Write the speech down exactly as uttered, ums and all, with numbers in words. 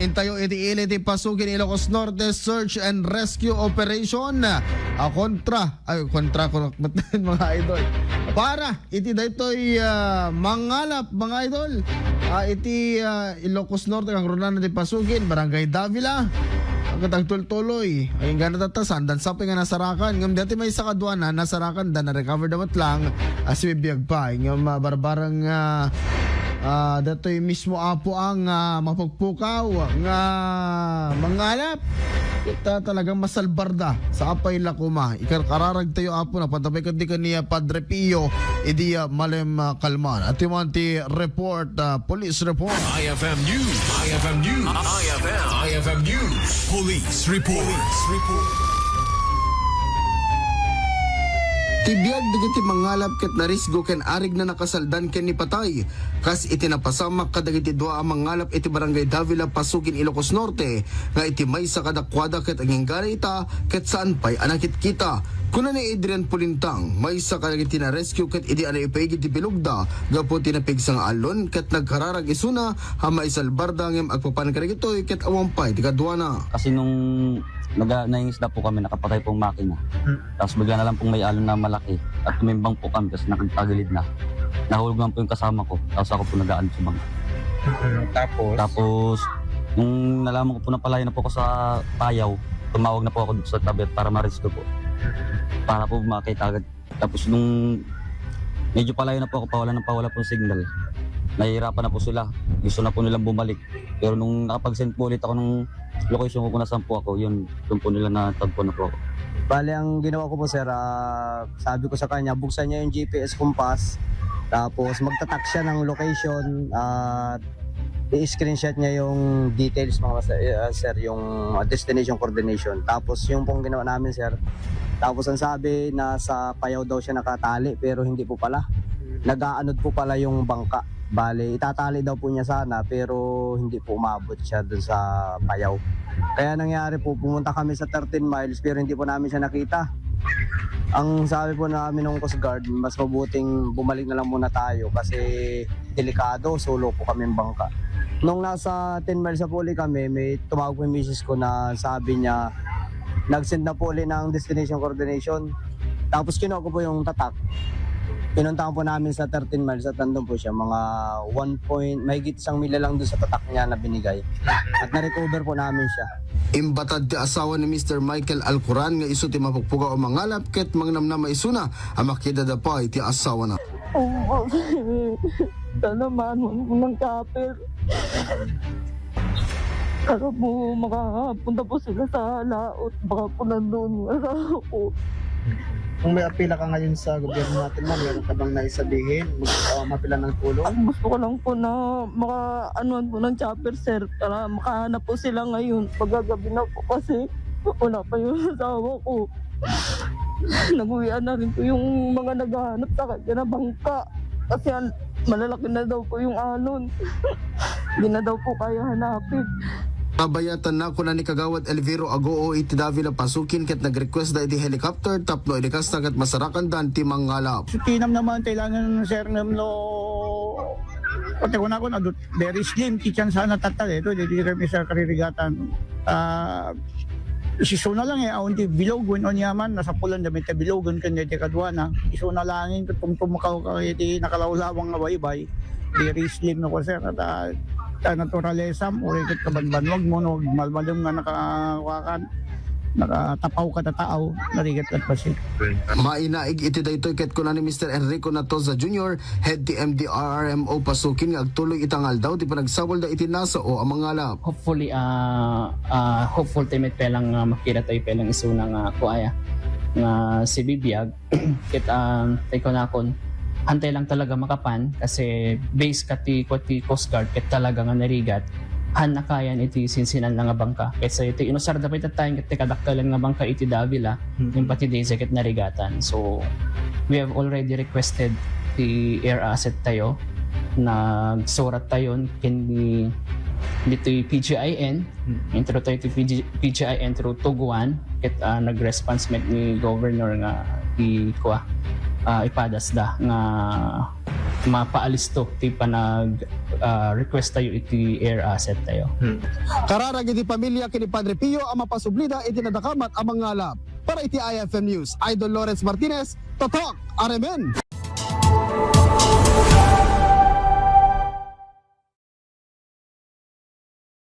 Tayo iti ili ti Pasukin, Ilocos Norte, search and rescue operation. A, kontra, ay, kontra ko, mga idol. Para iti daytoy, ah, mangalap, mga idol. Ah, iti, ah, Ilocos Norte, kangrunaan ti Pasukin, Barangay Davila. Ang katagtultuloy, ay, gana tatta, saan, dan sapay nga nasarakan. Ngem dati may sakadwana, nasarakan da, na-recover da met lang, as bibiyag pa. Ngem, ah, barbarang, ah, ah, datoy mismo apo ang, ah, mapagpukaw nga mangalap. Ita talagang masalbar da sa apay la koma. Ikarkararag tayo, apo, na pantabay ket di kaniya Padre Pio, idi, ah, Malem, ah, Kalman. At yung ti report, ah, police report. I F M News. I F M News. I F M. I F M News. Police report. Police report. Ti biag dagiti mangalap ket narisgo ken arigna nakasaldan ken ni patay. Kas iti napasamak kadagiti dua a mangalap iti Barangay Davila, Pasukin, Ilocos Norte, nga iti maysa kadakuada ket agingga ita ket saan pay a nakitkita. Kuna ni Adrian Pulintang, maysa kadagiti na-rescue ket idi a naipaigid ti bilogda gapu ti napigsa nga allon ket nagkararag isuna a maisalbarda ngem agpapan kadagitoy ket awan pay ti kaduana. Kasi nung naga-, nangingisda po kami, nakapatay pong makina. Hmm. Tapos bigla na lang pong may alon na malaki at tumimbang po kami kasi nakagtagilid na. Nahulog naman po yung kasama ko, tapos ako po nag-aano sa bangka. Mm, tapos? Tapos, nung nalaman ko po na palayo na po ako sa payaw, tumawag na po ako sa tabi para ma-rescue po. Para po makita agad. Tapos nung medyo palayo na po ako, pawala na pawala po yung signal. Nahihirapan na po sila. Gusto na po nilang bumalik. Pero nung nakapag-send po ulit ako ng location ko kung nasaan po ako, yun, doon po nila natagpuan na po ako. Bale, ang ginawa ko po, sir, ah, sabi ko sa kanya, buksan niya yung G P S compass, tapos magtatak siya ng location, at i-screenshot niya yung details, mga sir, ah, sir, yung, ah, destination coordination. Tapos yung pong ginawa namin, sir, tapos ang sabi, nasa Payaw daw siya nakatali, pero hindi po pala. Nag-aanod po pala yung bangka. Bale, itatali daw po niya sana, pero hindi po umabot siya dun sa Payaw. Kaya nangyari po, pumunta kami sa thirteen miles, pero hindi po namin siya nakita. Ang sabi po namin ng Coast Guard, mas mabuting bumalik na lang muna tayo kasi delikado, solo po kaming bangka. Nung nasa ten miles na po uli kami, may tumawag po yung misis ko na sabi niya, nag-send na po uli ng destination coordination. Tapos kinuha ko po yung tatak. Pinuntahan po namin sa thirteen miles at nandun po siya, mga one point, mahigit isang milya lang doon sa tatak niya na binigay. At na-recover po namin siya. Imbatad ti asawa ni Mister Michael Alcoran nga isu ti mapugpugaw a mangalap ket mangnamnama isuna a makidada pay ti asawana. Oo, sana maano ko ng chopper. Para po makapunta po sila sa laot. Baka po nandun yung asawa ko. Kung may apila ka ngayon sa gobyerno natin, ma'am, meron ka bang naisabihin? Mag-, ah, mapila ng tulong? Ang gusto ko lang po na maka-, anuan po ng chopper, sir, para makahanap po sila ngayon. Pagkagabi na po kasi wala pa yung asawa ko. Nag-uwian na rin po yung mga naghahanap sa kanya na bangka. Kasi an-, malalaki na daw po yung alon. Hindi na daw po kaya hanapin. Nabayatan na kuna ni Kagawad Elviro Agoo iti Davila Pasukin ket nag-request da iti helicopter tapno ilikasta ket masarakan dan ti mangalap. So, tinam naman, kailangan, sir, no, pati ko na, kung adut-, very slim ti tsansa na tatta dito, di, di kami sa karirigatan. Ah, isuna lang, eh, awan ti bilog, wenno ania man, nasapulan da met ti bilogen ken daytoy kaduana. Isuna langin, ket tumtumkaw ka iti nakalawlawang nga baybay. Very slim no, sir, at, ah, ta naturalesa, uri ket kabanbanwag mo, no, malmalem nga naka-, kuakan, nakatapaw ka ta tao, narigat ket pasi. Mainaig iti daytoy ket kuna ni Mister Enrico Natoza Junior, head ti M D R R M O Pasukin, nga agtuloy ita nga aldaw ti panagsawalda iti nasao a mangalap. Hopefully, ah, ah, hopeful tayo met pay lang, ah, makita tayo pay lang isuna nga kuaya nga sibibiag. Ket, ah, tay kunakon, hantay lang talaga makapan kasi based ket ti, ket ti Coast Guard ket talaga nga narigat, han nakayan iti sinsinanna nga bangka. Ket sa iti inusarda pay tatta ket ti kadakkelan nga bangka iti Davila, mm, yung pati daysa ket narigatan. So, we have already requested ti air asset tayo, nagsurat tayo ken ni, ditoy P G I N, mm, intro tayo ti P G, P G I N through Tuguan, ket, ah, nag-response met ni Governor nga i-, kua, ah, ipadasda nga mapaalisto ti panag, ah, request tayo iti air asset tayo. Kararag iti pamilia ken ni Padre Pio a mapasublida iti nadakamat a mangngalap. Para iti I F M News, Idol Lawrence Martinez, Tatak, R M N.